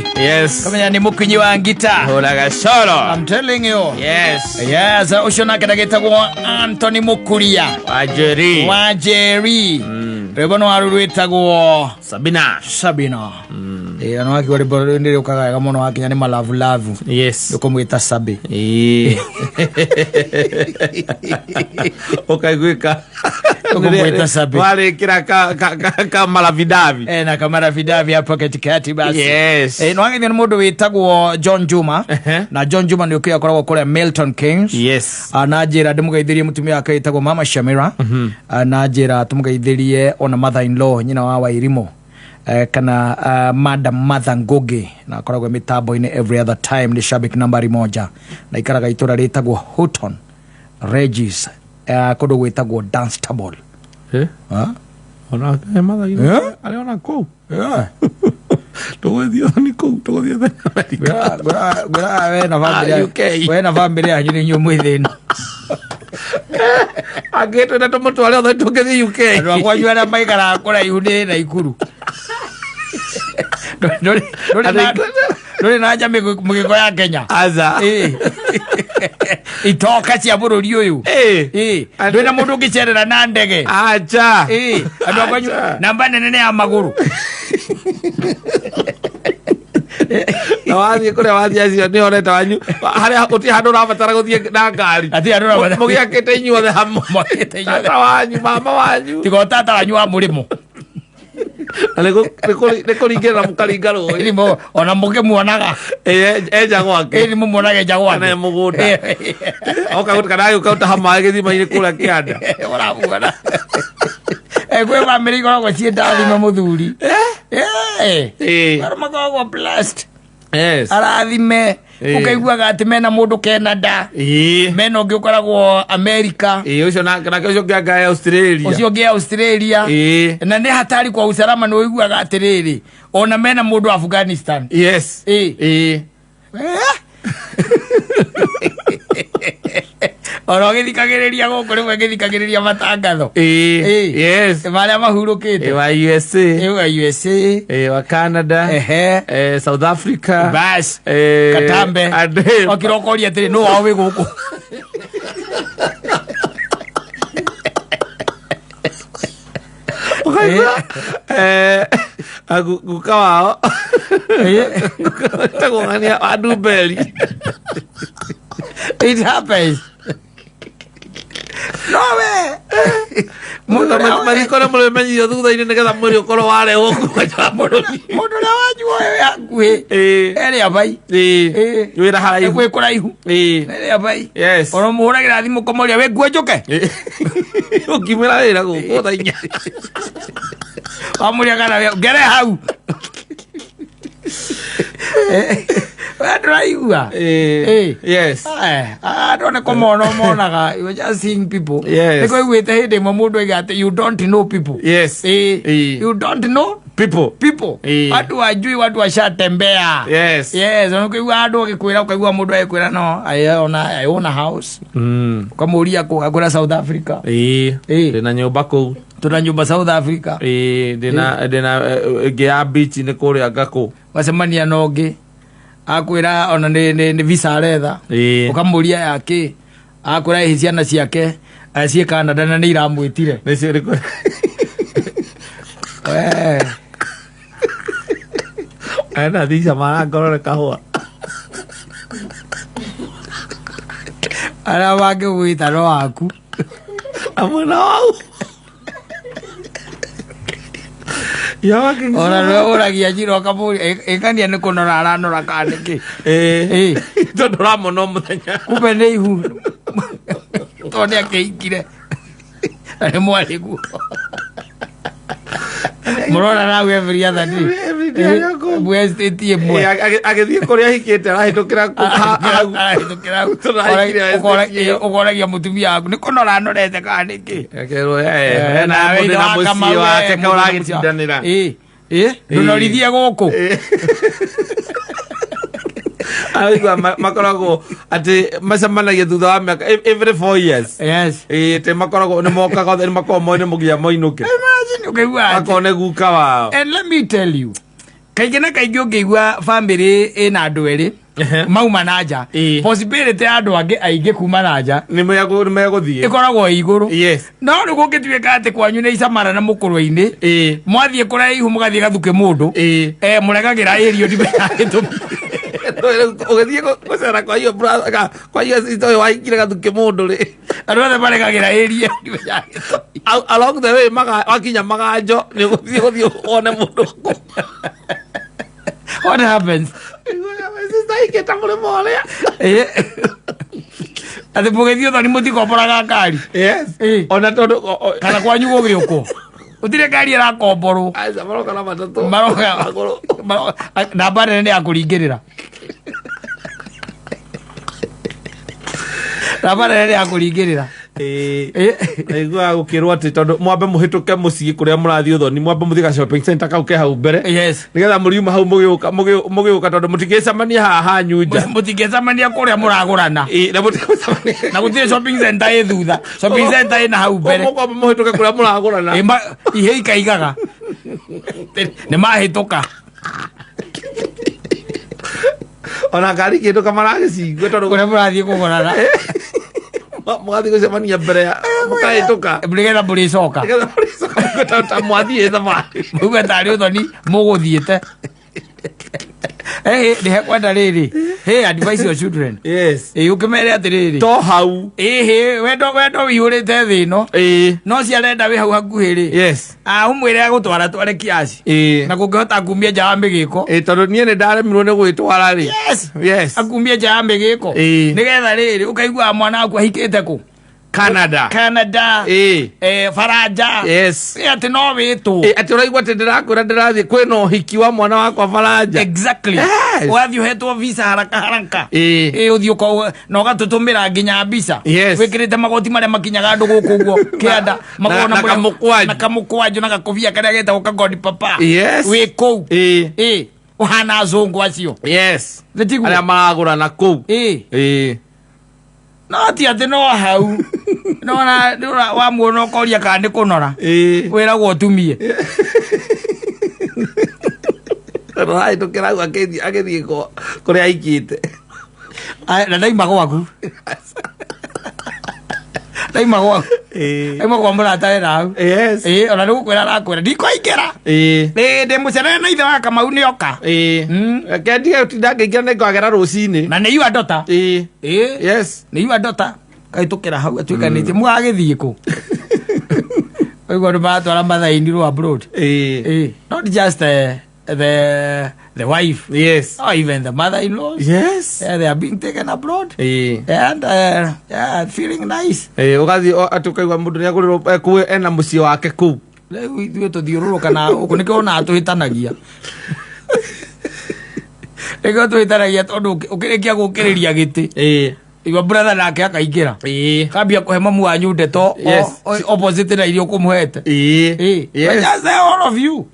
Yes. Kamenya nĩ mũkinyi wa ngita. Hũraga coro. I'm telling you. Yes. Yes, ũcio nake ndagĩtagwo Anthony Mũkuria Wanjeri. wa Njeri. Rwĩmbo nĩ waru rwĩtagwo Sabina. Sabina. Ĩĩ, na nĩwakiuga rwĩmbo rũu nĩ rũkaga wega mũno wakinya nĩ malavulavu. Yes. Ũkũmwĩta Sabi. Ĩĩ. Ũkaiguĩka. Ũkũmwĩta Sabi. Warĩkĩra ka, ka, ka, ka marabidabi. Eh, na kamarabidabi hapo katikati basi. Yes. Eh, nĩwagithio nĩ mũndũ wĩtagwo John Juma. Ehe. Na John Juma nĩ ũkĩoya akoragwo kũrĩa Milton Keynes. Yes. Ah, na njĩra ndĩmũgeithĩrie mũtumia wake wĩtagwo mama Shamira. Ah, na njĩra tũmũgeithĩrie ona mother in law nyina wa Wairimũ kana madam Martha Ngugi na akoragwo mĩtambo-inĩ every other time nĩ shabik nambari moja na ikaraga itũra rĩtagwo Houghton Regis, kũndũ gwĩtagwo Dunstable. Eh? Ah? Ona mathainĩ. Eh? Arĩ ona kũu. Yeah. Tũgũthiĩ ona nĩ kũu, tũgũthiĩ othe Amerika. Ngwĩraga we na bamĩrĩ Ah, UK. we na bamĩrĩ yanyu nĩ inyuĩ mwĩ thĩna. Angĩtwenda tũmũtware othe tũngĩthiĩ UK. Andũ a kwanyu arĩa maikaraga kũraihu nĩ Naikuru. Ndũrĩ na nja mĩgĩko ya Kenya. Aca. Ĩĩ. Itoka cia bũrũri ũyũ. Ĩĩ. Ĩĩ. Ndũrĩ na mũndũ ũngĩcerera na ndege. Aca. Ĩĩ. Andũ a kwanyu Aca. namba nene nĩ ya magũrũ. Na wathiĩ kũrĩa wathiĩ acio nĩ oreta wanyu harĩa gũtirĩ handũ ũrabatara gũthiĩ na ngari. Hatirĩ handũ ũrabatara- Mũgĩakĩte inyuothe hamwe. Mwakĩte inyuothe. Tata wanyu, mama wanyu. Tiga o tata wanyu wa mũrĩmo. Na nĩ kũringĩrĩra mũkaringa rũĩ. Ĩĩ, ona mũkĩmuonaga. Ĩ, enja gwake. Ĩĩ, mũmuonaga enja gwake. Kana e mũgũnda. Oka kana agĩũka gũtaha maĩ gĩthima-inĩ kũrĩa kĩanda. Ũramuona. Eh, kwĩ bamĩrĩ ikoragwo ciĩ ndathime mũthuri. Eh. Ĩĩ. Arĩa makoragwo blessed. Yes. Arathime. Ĩĩ. Ũkaiguaga atĩ mena mũndũ Canada. Ĩĩ. Mena ũngĩ ũkoragwo America. Ĩĩ, ũcio nake ũcio ũngĩ anga e Australia. Ũcio ũngĩ Australia. Ĩĩ. Na nĩ hatari kwa usalama nĩ ũiguaga atĩrĩrĩ ona mena mũndũ Afghanistan. Yes. Ĩĩ. Ĩĩ. Ona ũgĩthikagĩrĩria gũkũ rĩmwe ngĩthikagĩrĩria matangatho. Ĩĩ. Ĩĩ. Yes. Marĩa mahurũkĩte. Ĩĩ, wa USA. Ĩĩ, wa USA. Ĩĩ, wa Canada. Ehe. South Africa. Bas. Eh, Katambe. and Okira ũkoria atĩrĩ nũ wao wĩ gũkũ. Ũkaigua, guka wao wĩtagwo ng'ania wa Ndumberi. It happens. No we. Mũndũ ũrĩa Mariko nĩ mũrĩmenyithio thutha-inĩ nĩgetha mwĩrĩ ũkorwo warehwo kuma nja wa bũrũri. Mũndũ ũrĩa wanyu ũyũ wĩ hakuhĩ. Ĩĩ. Erĩa bai. Ĩĩ. Ĩĩ. Wĩra haraihu. Gwĩ kũraihu. Ĩĩ. Erĩa bai. Yes. Ona mũhũragĩra thimũ kũmũria wĩ nguo njũke. Ũkiumĩra wĩra gũkũ thaa 4. Wamũria kana wĩ ngere hau. We ndũraigua. Ĩĩ. Ĩĩ. Yes. Andũ nĩ kũmona monaga. You are just seeing people. Yes. Nĩ kũiguĩte hĩndĩ ĩmwe mũndũ oiga atĩ you don't know people. Yes. Ĩĩ. Ĩĩ. You don't know People. people. Ĩĩ. Watu wajui watu washatembea. Yes. Yes, ona ũkaigua andũ agĩkwĩra ũkaigua mũndũ agĩkwĩra no I own a, I own a house. Ũkamũria kũ akwĩra South Africa. Ĩĩ. Ĩĩ. Ndĩna nyũmba kũu. Tuna nyũmba South Africa. Ĩĩ, ndĩna ĩngĩ ya beach nĩ kũrĩa ngakũ. Wacemania na ũngĩ akwĩra ona nĩ visa aretha. Ĩĩ. Ũkamũria yakĩ akwĩra ĩhĩ ciana ciake ciĩ Canada na nĩ iramwĩtire. Nĩ ciĩrĩkũ? We. Ena thica marangorore kahũa. Arĩa mangĩgwĩta no aku. Na mwena wau. Ya wakĩ- Ona nĩwe ũragia njira ũkamũria ĩkania nĩ kũnora aranora kana nĩkĩ. Ĩĩ. Ĩĩ. Tondũ ũramona o mũthenya. Kumbe nĩ ihu. Tondũ nĩ akĩhikire. Na nĩ mwarĩ guo. Mũrona nau every other day. Every day arĩ o kũu. Mwe state ĩmwe. Ĩĩ, agĩthiĩ kũrĩa ahikĩte arahĩtũkĩra kũ- hau. Arahĩtũkĩra hau. Tondũ ahikire Ũkora- estate ĩyo. Ũkoragia mũtumia waku nĩ kũnora anorete kana nĩkĩ. Akerwo, hena mũndũ na mũciĩ wake ka ũragĩtindanĩra. Ĩĩ. Ndũnorithie gũkũ. Araigua makoragwo atĩ macemanagia thutha wa mĩaka every 4 years. Yes. Ĩĩ, atĩ makoragwo nĩ mokaga othe nĩ makoragwo moĩ nĩ mũginya moinũke. Imagine ũkaigua atĩ Makone guka wao. And let me tell you, Kaingĩ na kaingĩ ũngĩigua bamĩrĩ ĩna andũ erĩ Ehe. mauma na nja, possibility ya andũ angĩ aingĩ kuma na nja nĩ megũthiĩ. Ĩkoragwo ĩ igũrũ. No rĩu gũngĩtuĩka atĩ kwanyu nĩ icamara na mũkũrwe-inĩ, mwathiĩ kũraihu mũgathiĩ gathuke mũndũ, mũregagĩra ĩrio ndimenya gĩtũmi. Ũgĩthiĩ gũcera kwa iyo brother kwa iyo sister ũyũ wahikire gathuke mũndũ rĩ, andũ othe maregagĩra ĩrio ndimenya gĩtũmi. Along the way wakinya maganjo nĩ ũgũthiĩ gũthiĩ wone mũndũ. What happens? Sister ikĩte mũrĩmo ũrĩa. Atĩ mũgĩthiĩ ũthoni mũtikomboraga ngari? Yes. Ona tondũ Kana kwanyu gũgĩũkwo gũtirĩ ngari ĩrakomborwo? Aca, maroka na matatũ. Maroka. Magũrũ. Namba nene nĩ ya kũringĩrĩra, namba nene nĩ ya kũringĩrĩra. Naiguaga gũkĩrwo atĩ tondũ mwambe mũhĩtũke mũciĩ kũrĩa mũrathiĩ ũthoni, mwambe mũthiĩ ga shopping center kau ke hau mbere, nĩgetha mũriuma hau mũgĩũka mũgĩũka tondũ mũtingĩcemania haha hanyu nja. Mũtingĩcemania kũrĩa mũragũrana. Ĩĩ, na mũtingĩcemania. Na gũtirĩ shopping center ĩ thutha, shopping center ĩ na hau mbere. Mũkwamba mũhĩtũke kũrĩa mũragũrana. Ihe ikaigaga nĩ mahĩtũka. Ona ngari kĩndũ kamaragĩcingwe tondũ kũrĩa mũrathiĩ kũgũrana. Mũgathiĩ gũcemania mbere ya mũkahĩtũka. Nĩgetha mũrĩcoka. Nĩgetha mũrĩcoka mũigue ta mwathiĩ thabarĩ. Mũigue tarĩ ũthoni mũgũthiĩte. Nĩ hekwenda rĩrĩ, hey, advise your children. Ĩ, ũkĩmere atĩrĩrĩ, to hau. Ĩhĩ, wendo wendo wĩihũrĩte thĩ ĩno. No ciarenda wĩ hau hakuhĩ rĩ, ũmwĩre agũtwara tware kiasi, na kũngĩhota kumia nja wa mĩgĩko. Ĩĩ, tondũ niĩ nĩ ndaremirwo nĩ gwĩtwara rĩ. Akumie nja ya mĩgĩko, nĩgetha rĩrĩ ũkaiguaga mwana waku ahikĩte kũ. Canada. Canada. Faranja. Ĩ, atĩ no wĩtwo. Ĩ, atĩ ũraigua atĩ ndĩrakwĩra ndĩrathiĩ kwĩna ũhiki wa mwana wakwa Faranja. Ũgathiĩ ũhetwo visa haraka haraka. Ĩ, ũthiĩ na ũgatũtũmĩra nginya mbica wĩkĩrĩte magoti marĩa makinyaga andũ gũkũ ũguo kĩanda. Na kamũkwanjũ. Na kamũkwanjũ na gakobia karĩa getagwo kagodi papa. Wĩ kũu. Ĩ, ũhana azũngũ acio. Nĩ tiguo? Arĩa maragũrana kũu. No ti atĩ no hau nona wamuona ũkoria kana nĩ kũnora, wĩragwo ũtumie. Rahĩtũkĩra hau agĩthiĩ kũrĩa aikĩte. Na ndaima gwaku, ndaima gwaku, ndaima kwa mũrata wena hau. Ĩ, ona nĩ gũkwĩra arakwĩra ndikũingĩra. Ĩ, ndĩ mũcerere na ithe wa Kamau nĩ oka. Reke ndige gũtinda ngĩingĩra, nĩ ngagera rũcinĩ. Na nĩ yua ndota. Ĩ. Nĩ yua ndota kahĩtũkĩra hau atuĩkanĩtie mũgagĩthiĩ kũ ũguo nĩ maratwara mathaini rwo abroad. Ĩ, not just the wife, or even the mother-in-laws. Yeah, they are being taken abroad and yeah, feeling nice. Ĩĩ, ũgathiĩ atĩ ũkaigua mũndũ nĩ agũrĩrwo ena mũciĩ wake kũu. Rĩu ithuĩ tũthiũrũrũka na gũkũ nĩkĩo onaga tũhĩtanagia, nĩkĩo tũhĩtanagia tondũ ũkĩrĩkia gũkĩrĩria gĩtĩ, igua brother nake akaingĩra, kambia kũhe mamu wanyu ndeto opposite na iria ũkũmũhete. Just say all of you.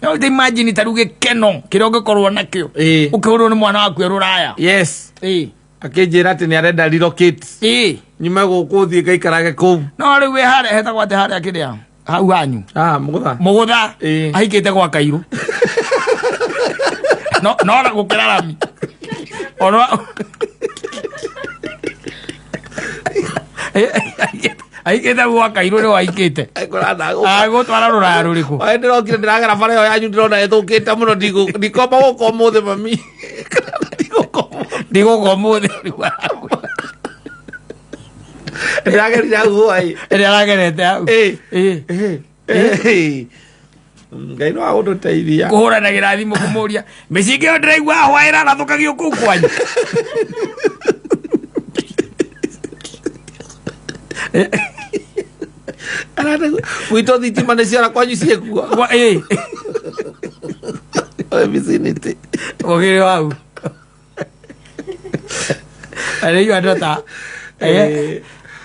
No te imagine ta rĩu gĩkeno kĩrĩa ũngĩkorwo nakĩo ũkĩhũrwo nĩ mwana waku e rũraya. Akĩnjĩra atĩ nĩ arenda relocate, nyume gũkũ thiĩ ngaikarage kũu. No rĩu wĩ harĩa hetagwo atĩ harĩa kĩrĩa hau hanyu? Ah, mũgũtha. Mũgũtha. Ahikĩte gwa kairũ no no na gũkĩra rami ona ahikĩte gwa kairũ nĩ wahikĩte agũtwara rũraya rũrĩkũ? Oe ndĩrokire ndĩragera bara ĩyo yanyu ndĩrona ĩthũkĩte mũno, ndikomba gũka ũmũthĩ mami. Ndigũka ũmũthĩ. Ndigũka ũmũthĩ. Ndĩragerire hau hwaĩ. Ĩrĩa aragerete hau. Ĩĩ. Ngai no agũtũteithia. Kũhũranagĩra thimũ kũmũria mĩcinga ĩyo ndĩraigua hwaĩ ĩrarathũkagio kũu kwanyu. Gwitũ thitima nĩ ciora, kwanyu ciĩkuo? Ĩĩ. Vicinity. Ũkĩrĩ hau rĩu andũ ta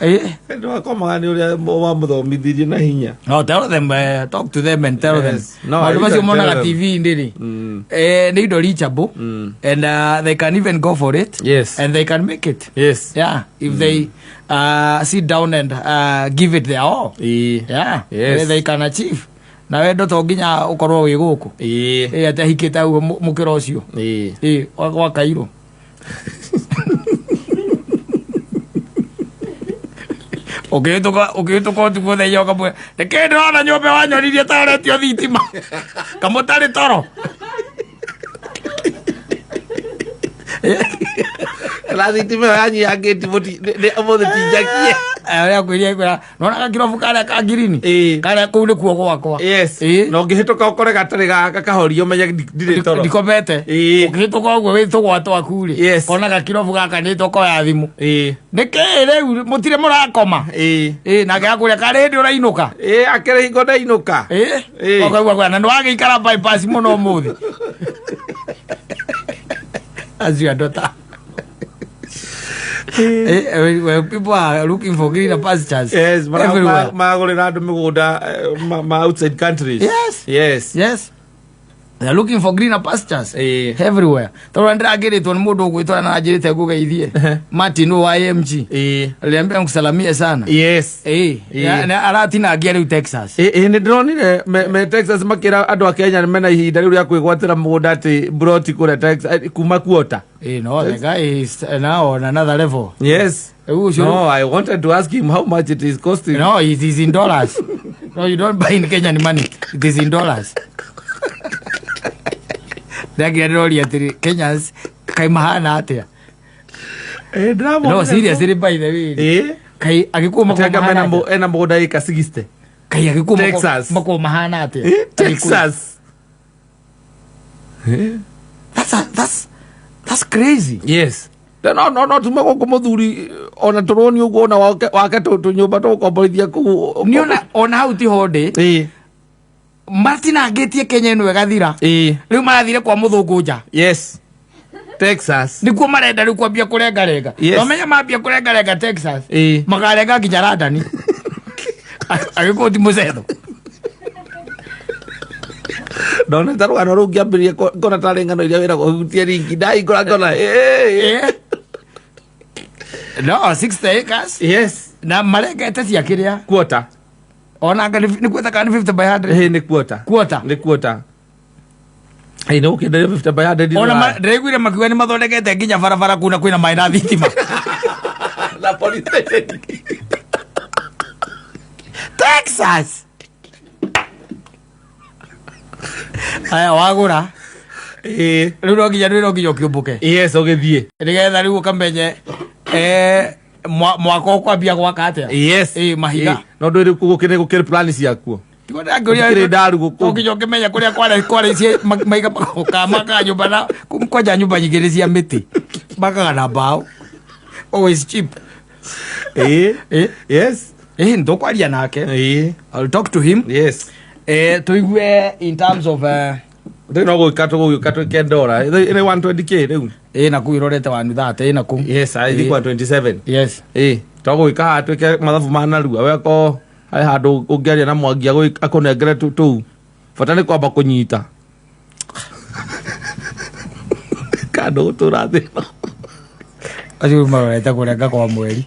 Nĩ wakomaga nĩ ũrĩa wamũthomithirie na hinya. No, tell them, talk to them and tell them. No, Maũndũ you macio can tell monaga them. TV-inĩ rĩ, nĩ indo reachable and they can even go for it and they can make it. Yeah, if they sit down and give it their all. Yeah, they can achieve. Na wendo to nginya ũkorwo wĩ gũkũ. Ĩ atĩ ahikĩte ũguo mũkĩra ũcio. Ĩ gwa Kairũ. Ũkĩhĩtũka ũkĩhĩtũka ũtukũ ũthenya ũkamwĩra nĩkĩ ndĩrona nyũmba wanyonirie ta ũretio thitima kamũtarĩ toro. Na thitima ĩyo yanyu ya ngĩti ũmũthĩ ti njakie. Ũrĩa akwĩria kwĩra nona gakirobu karĩa ka ngirini Ĩĩ. karĩa kũu nĩkuo gwakwa. Yes. Ĩĩ. Na ũngĩhĩtũka ũkore gatarĩ gakahorio ũmenye ndirĩ toro. Ndikomete. Ĩĩ. Ũkĩhĩtũka ũguo wĩ tũgwa twaku rĩ. Yes. Kona gakirobu gaka nĩ tũkoya thimũ. Nĩkĩ rĩu mũtirĩ mũrakoma? Ĩĩ nake akũria karĩ hĩndĩ ũrainũka. Ĩĩ akĩrĩ hingo ndainũka. Ĩĩ. Ĩĩ. Ũkaigua kwĩra na nĩwagĩikara bypass mũno ũmũthĩ. Acio andũ ta well, people are looking for greener pastures Yes, everywhere. maragũrĩra andũ mĩgũnda ma outside countries. Yes. Yes. Yes. They are looking for greener pastures Ĩĩ. everywhere. Tondũ ndĩrangĩrĩtwo nĩ mũndũ ũgwĩtwo na anjĩrĩte ngũgeithie. Martin ũyũ wa AMG. Ĩĩ. Aliambia nikusalamie sana. Yes. Ĩĩ. Ĩĩ. Na aratinangia rĩu Texas. Ĩ nĩ ndĩronire me Texas makĩra andũ a Kenya mena ihinda rĩu rĩa kwĩgwatĩra mũgũnda atĩ mburoti kũrĩa Texas kuma kuota. Ĩĩ, no the guy is now on another level. Yes. Rĩu ũcio No, I wanted to ask him how much it is costing. No, it is in dollars. No, you don't buy in Kenyan money. It is in dollars. Ndagira ndĩroria atĩrĩ, Kenyans kaĩ mahana atĩa? Eh, ndĩramwonire No, seriously by the way. Ĩ. Kaĩ agĩkũyũ makoragwo Atĩ anga mahana mena atĩa? ena mũgũnda ĩka 60. Kaĩ agĩkũyũ Texas. makoragwo mahana atĩa? Eh, Texas. Eh. That's crazy. Yes. No no no tuma gũkũ mũthuri ona tũroni ũguo ona wake wake tũnyũmba tũgũkomborithia kũu. Nĩ ona hau tiho ndĩ. Ĩ. Matinangĩtie Kenya ĩno ĩgathira. Ĩ. Rĩu marathire kwa mũthũngũ nja. Yes. Texas. Nĩkuo marenda rĩu kwambia kũrengarenga. Yes. Na ũmenye mambia kũrengarenga Texas. Ĩ. Makarenga nginya London. Agĩkũyũ ti mũcetho. Ndona ta rũgano rũu ngĩambĩrĩria ngona tarĩ ng'ano iria wĩragwo hutie ringi ndahingũra ngona ĩ. Eh. No, 60 acres. Yes. Na marengete cia kĩrĩa. Quarter. Ona anga nĩ kweta kana nĩ 50 by 100. Ĩ nĩ quarter. Quarter. Nĩ quarter. Ĩ nĩ gũkĩenderio 50 by 100. Ona ndĩraiguire makiuga nĩ mathondekete nginya barabara kuna kwĩna maĩ na thitima. Na police station. Texas. Aya wagũra. Ĩ. Rĩu no nginya no nginya ũkĩũmbũke. Yes, ũgĩthiĩ. Nĩgetha rĩu ũkamenye mwaka ũkwambia gwaka atĩa. Yes. Ĩ mahiga. Ĩ, No ndwĩrĩ gũkĩrĩ gũkĩrĩ plan ciakuo. Gũtikĩrĩ ndaru gũkũ. To nginya ũkĩmenye kũrĩa kwarĩ kwarĩ cie maiga makaga nyũmba na kwanja nyũmba nyingĩ nĩ cia mĩtĩ makaga na mbaũ. Oh, it's cheap. Ĩ. Ĩ. Yes. Ĩ nĩtũkwaria nake. Ĩ. I'll talk to him. Yes. Tũigue in terms of Rĩu no gũgĩka tũgũgĩũka twĩke ndora. Ĩ nĩ 120k rĩu. Ĩ na kũu ĩrorete 130 ĩ na kũu. Yes, I think 127. Yes. Ĩ, tũgũgĩka haha twĩke mathabu ma narua. We ko harĩ handũ ũngĩaria na Mwangi akũnengere tũu. Bata nĩ kwamba kũnyita. Kando gũtũra thĩ ĩno. Acio marorete kũrenga kwa mweri.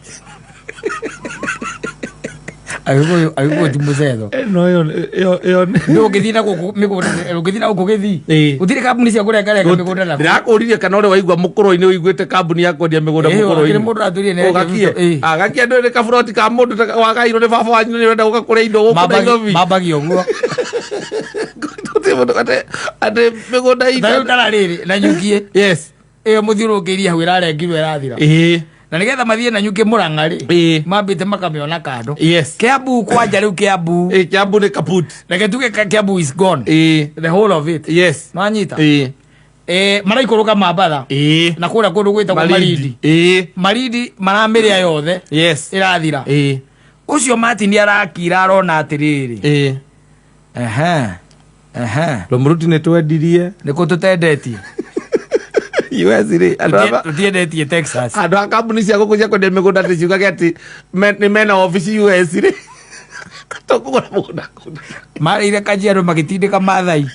Agĩkũyũ ti mũcetho. Ĩno ĩyo Nĩ ũngĩthiĩ na gũkũ mĩgũnda ũngĩthiĩ na gũkũ gĩthii. Ĩ. Gũtirĩ kambuni cia kũrengarenga mĩgũnda na kũu. Ndĩrakũririe kana ũrĩ waigua mũkũrũ-inĩ ũiguĩte kambuni ya kwendia mĩgũnda Ĩ, mũkũrũ-inĩ. hakĩrĩ mũndũ ũratũrire nĩ Ũgakie. Ĩ. Agakie ndũĩ nĩ kaburoti ka mũndũ wagairwo nĩ baba wanyu nĩ ũrenda gũka kũrĩa indo gũkũ Nairobi. Mambagia ũguo. Gũtirĩ mũndũ atĩ mĩgũnda Ta rĩu itũ. kana rĩrĩ na nyuki Yes. ĩyo mũthiũrũrũkĩirie hau ĩrarengirwo ĩrathira. Ĩ. Na nĩgetha mathiĩ na nyuki Mũrang'a rĩ. Ĩ. Mambĩte makamĩona kando. Yes. Kiambu kwanja rĩu Kiambu. Ĩ, Kiambu nĩ kaput. Reke tuge Kiambu is gone. Ĩ. The whole of it. Yes. Nwanyita? Ĩ. Maraikũrũka Mambatha. Ĩ. Na kũrĩa kũndũ gwĩtagwo Malindi. Ĩ. Malindi maramĩrĩa yothe. Yes. Ĩrathira. Ĩ. Ũcio Martin arakira arona atĩrĩrĩ. Ĩ. Ehe. Ehe. Rũmũruti nĩ twendirie. Nĩkũ tũtendetie? US rĩ. Tũtiendetie Texas. Andũ a kambuni cia gũkũ cia kwendia mĩgũnda atĩ ciugage atĩ nĩ mena obici US rĩ. Tũkũgũra mũgũnda kũu. Marĩire Kajiado magĩtindĩka Maathai.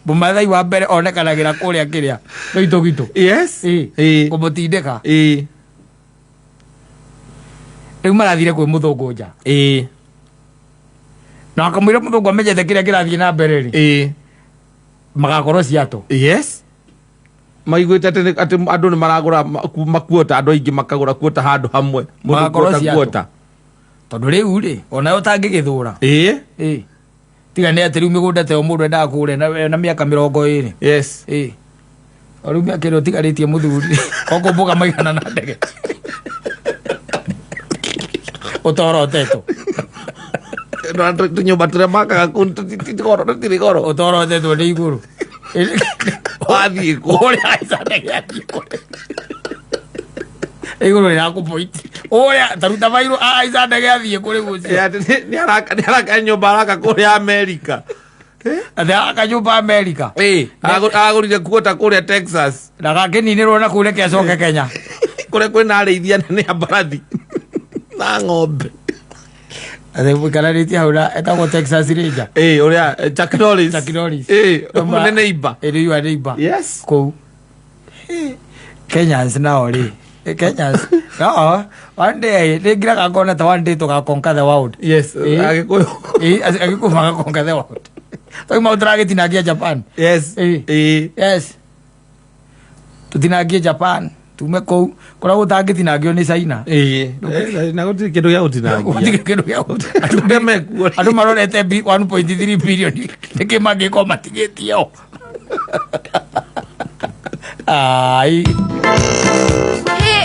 Mũmathai wa mbere onekanagĩra kũrĩa kĩrĩa. Gĩito gito. Yes. Ĩ. Ĩ. Kũmũtindĩka. Ĩ. Rĩu marathire kwĩ mũthũngũ nja. Ĩ. Na akamwĩra mũthũngũ amenyete kĩrĩa kĩrathiĩ na mbere rĩ, magakorwo ciato. Yes, maiguĩte atĩ atĩ andũ nĩ maragũra makuota, andũ aingĩ makagũra kuota handũ hamwe. Mũndũ Magakorwo kuota Seattle. kuota. Tondũ rĩu rĩ, onawe ũtangĩgĩthũra. Ĩ tiga nĩ atĩ rĩu mĩgũnda ta ĩyo mũndũ endaga kũgũra na mĩaka 20. Ĩ o rĩu mĩaka ĩrĩa ũtigarĩtie mũthuri okũmbũka maigana na ndege ũtorotetwo. Na tũnyũmba tũrĩa makaga kũu ti goro, tũtirĩ goro. Ũtorotetwo nĩ igũrũ. Wathiĩ kũ? Ũrĩa aica ndege athiĩ kũrĩ igũrũ rĩrakũpoiti ũrĩa taruta bairũ aica ndege athiĩ kũrĩ Ĩ, gũcio. atĩ nĩ araka nyũmba araka kũrĩa Amerika. Atĩ aka nyũmba Amerika. Ĩ, aragũrire kuota kũrĩa Texas. Na gakĩninĩrwo na kũu, reke acoke Kenya. Kũrĩa kwĩna arĩithia nene a mbarathi na ng'ombe. Atĩ mũikaranĩtie hau na etagwo Texas Ranger. Ĩ, ũrĩa Chuck Norris. Chuck Norris. Ĩ, nĩ neighbor. Ĩrĩ you are neighbor. Kũu Kenyans nao rĩ, Kenyans no one day nĩ ngiraga ngona ta one day tũgaconquer the world. Agĩkũyũ. Agĩkũyũ magaconquer the world twauma tũragĩtinangia Japan. Yes, tũtinangie Japan, tume kũu kũrĩa gũtangĩtinangio nĩ China. Ĩ, na gũtirĩ kĩndũ gĩa gũtinangia. Gũtirĩ kĩndũ gĩa Andũ arĩa mekuo rĩ. Andũ marorete 1.3 billion, nĩkĩ mangĩkorwo matigĩtie o ai.